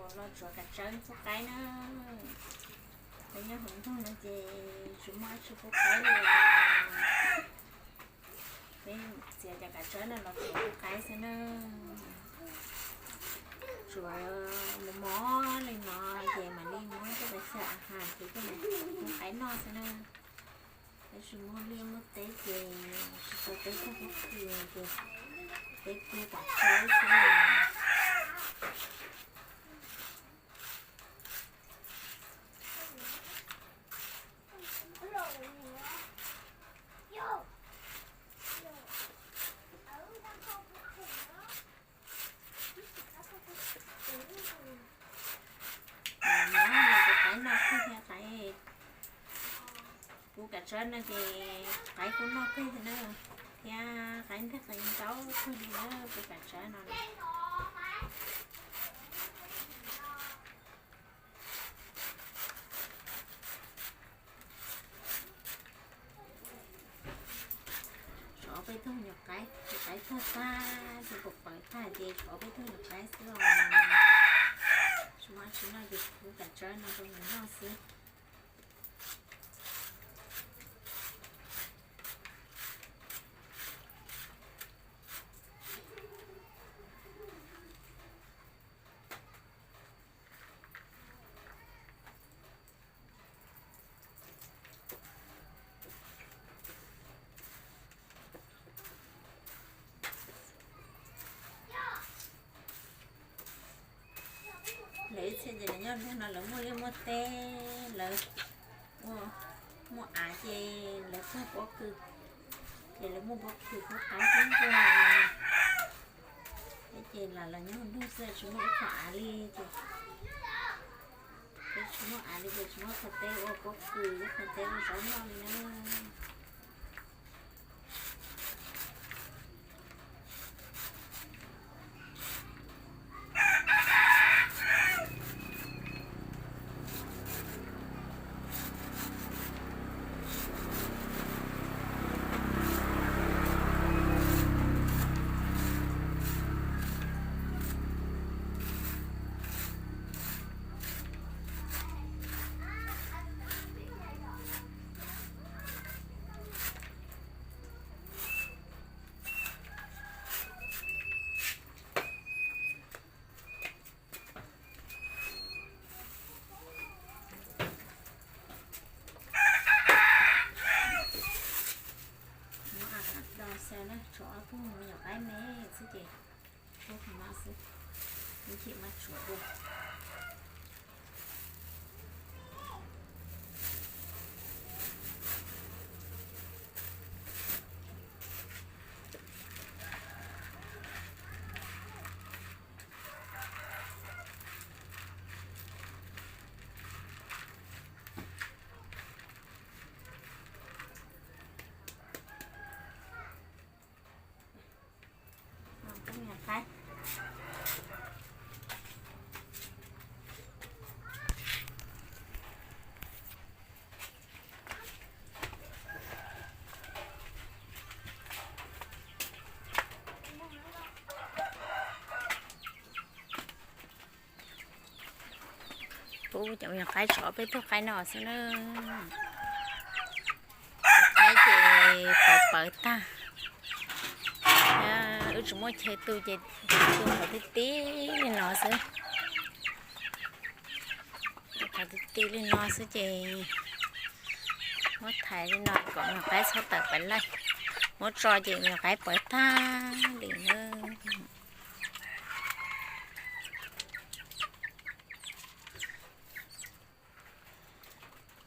Los tsuav kav tsawb pub qaib na. Peb nyob hauv nroog no ces tsis muaj dab tsi pub qaib li. Peb txiav cov kav tsawb no los tsuav pub qaib xwb na. Tsuav mos mos li no ces mam li muab coj los xyaw a has ces coj los pub qaib noj xwb na. Tab sis muaj liaj muaj teb ces tsis tau teb tag pob kws ces peb pub kav tsawb xwb. Nyob no ces qaib noj kawg thiab, qaib pub kav tsawb no ces qaib kuj noj kawg thiab na, thiab qaib ntag qaib ntau kawg li na pub kav tsawb no. Tshuav ob peb tug nyuam qaib, nyuam qaib tuag tag ces pom pawv tag ces tshuav ob peb tug nyuam qaib xwb os. Tsis muaj dab tsi noj ces pub kav tsawb no rau nws noj xwb. Lawv ib txhia ces lawv nyob nroog no lawv muaj liaj muaj teb, lawv ua, muaj av ces lawv tuag pob kws, ces lawv muaj pob kws pub qaib pub npua. Peb ces lam los nyob nroog xwb tsis muaj ib qho av li ces, peb tsis muaj av li ces tsis muaj ib qho teb ua pob kws, ib qho teb ua zaub noj li na. Muab a do xyaw na, tshuav ob tug me nyuam qaib me xwb ces pub qhov no xwb, ib chim mam tshuav dua. Pub cov me nyuam qaib, tshuav peb tug qaib no xwb na. Qaib ces pawv pawv tag. Wb tsis muaj chaw tu ces tu qhov tib tib li no xwb. Tu qhov tib tib li no xwb ces muab thaiv li no kom me nyuam qaib txhob tawm pawv lawj. Muab tso ces me nyuam qaib pawv tag li na.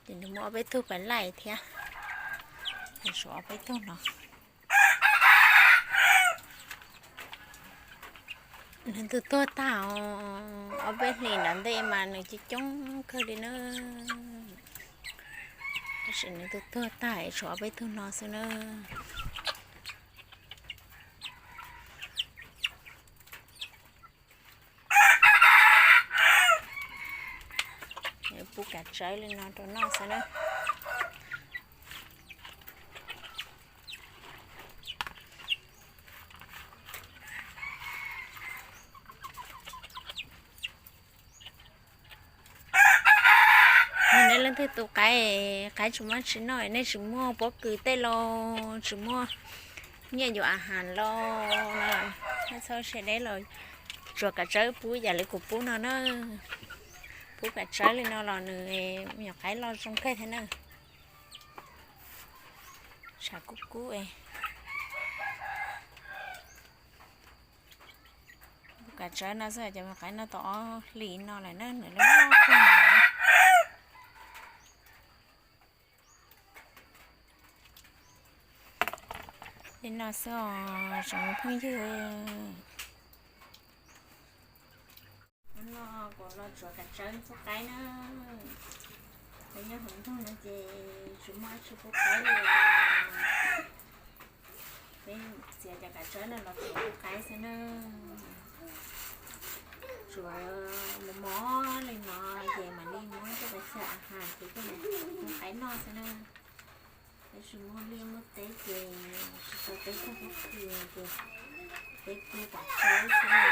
Ces nws muaj ob peb tug pawv lawj thiab, tshuav ob peb tug no. Nws tus tuag tag, ob peb hlis nram ntej mas nws coob coob kawg li na. Tab sis nws tus tuag tag tshuav ob peb tug no xwb na. Pub kav tsawb li no rau noj xwb na. Leej twg tu qaib, qaib tsis muaj tsis noj, nej tsis muaj pob kws tej los tsis muaj nyiaj yuav a has los, nej txhob siab deb los tsuav kav tsawb pub yam li kuv pub no na. Pub kav tsawb li no los nws me nyuam qaib loj zoo kawg thiab na. Tshav kub kub es. Pub kav tsawb no xwb cov me nyuam qaib no tau ob hlis no lawm na, nws loj loj kawg no. Li no xwb os tsoom phooj ywg. Hnub no kuv los tsuav kav tsawb pub qaib na. Peb nyob hauv nroog no ces tsis muaj dab tsi pub qaib li. Peb txiav cov kav tsawb no los tsuav pub qaib xwb na. Tsuav mos mos li no ces mam li muab coj los xyaw a has ces coj los pub qaib noj xwb na. Peb tsis muaj liaj muaj teb ces tsis tau teb tag pob kws ces peb pub kav tsawb xwb na.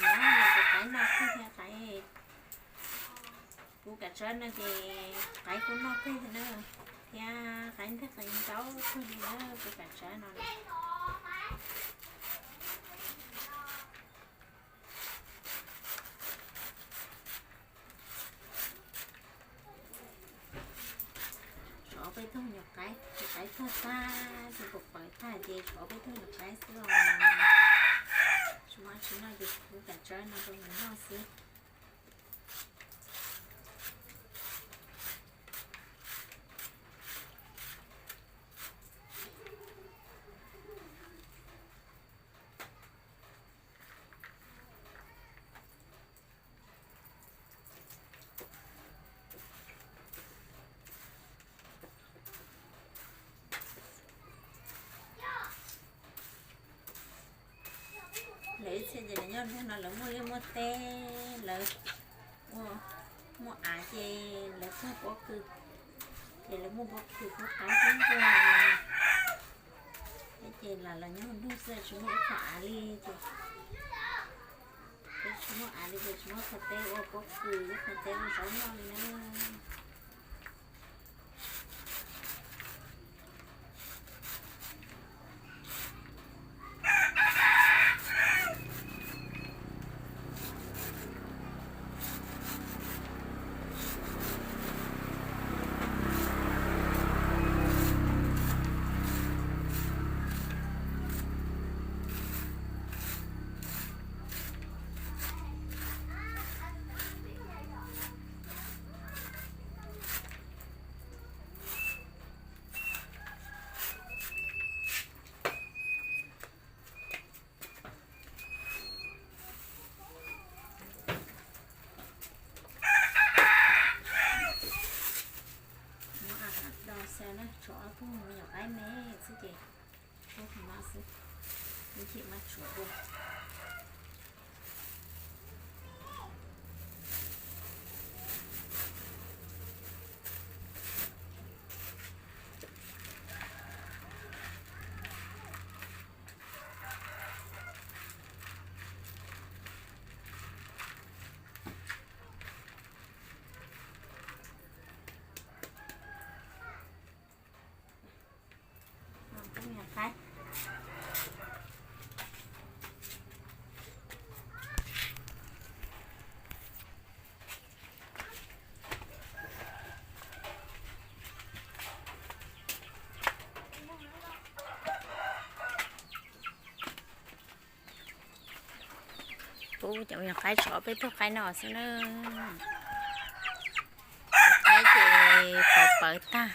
Nyob tus qaib no kawg thiab qaib, kuv kav tsawb no ces qaib kuj noj kawg thiab na, thiab qaib nteg qaib ntau kawg li na kuv kav tsawb no. Tshuav ob peb tug nyuam qaib, nyuam qaib tuag tag ces kuv pawv tag ces tshuav ob peb tug nyuam qaib xwb os. Tsis muaj tsis noj ces kuv kav tsawb no rau nws noj xwb. Lawv ib txhia ces lawv nyob nroog no lawv muaj liaj muaj teb, lawv muaj av ces lawv txog pob kws, ces lawv muaj pob kws pub qaib pub npua. Peb ces lam los nyob nroog xwb tsis muaj ib qho av li ces, peb tsis muaj av li ces tsis muaj qhov teb ua pob kws, ib qho teb ua zaub noj li na. Muab a has do xyaw na, tshuav ob tug me nyuam qaib me xwb ces pub qhov no xwb, ib chim mam tshuav dua. Pub cov me nyuam qaib, tshuav peb tug qaib no xwb na. Cov qaib ces pawv pawv tag.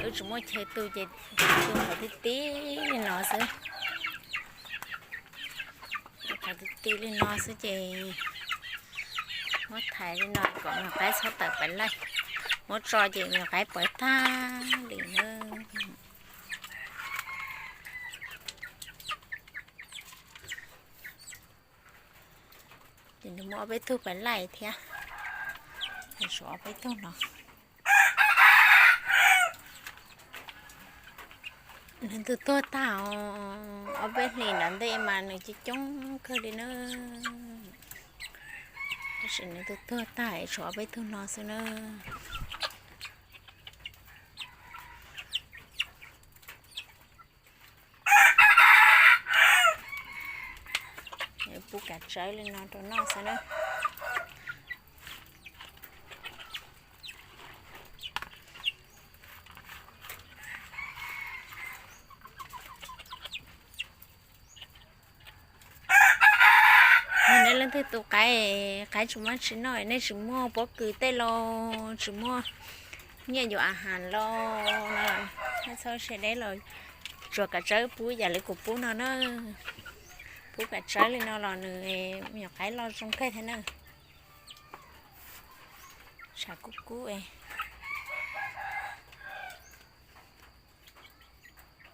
Wb tsis muaj chaw tu ces tu qhov tib tib li no xwb. Tu qhov tib tib li no xwb ces muab thaiv li no kom me nyuam qaib txhob tawm pem lawj. Muab tso ces me nyuam qaib pawv tag li na. Ces nws muaj ob peb tug pais laij thiab, tshuav ob peb tug no. Nws twb tuag tag, ob peb hlis nram ntej mas nws coob coob kawg li na. Tab sis nws twb tuag tag, tshuav ob peb tug no xwb na. Pub kav tsawb li no rau noj xwb na. Yog nej leej twg tu qaib, qaib tsis muaj tsis noj, nej tsis muaj pob kws tej los tsis muaj nyiaj yuav a has los no, nej txhob siab deb los tsuav kav tsawb pub yam li kuv pub no na. Pub kav tsawb li no los nws me nyuam qaib loj zoo kawg thiab na. Tshav kub kub es.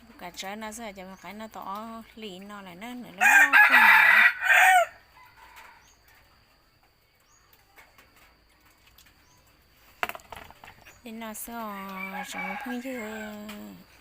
Pub kav tsawb no xwb, cov me nyuam qaib noj tau ob hlis no lawm na, nws loj loj kawg no. Li no xwb os tsoom phooj ywg.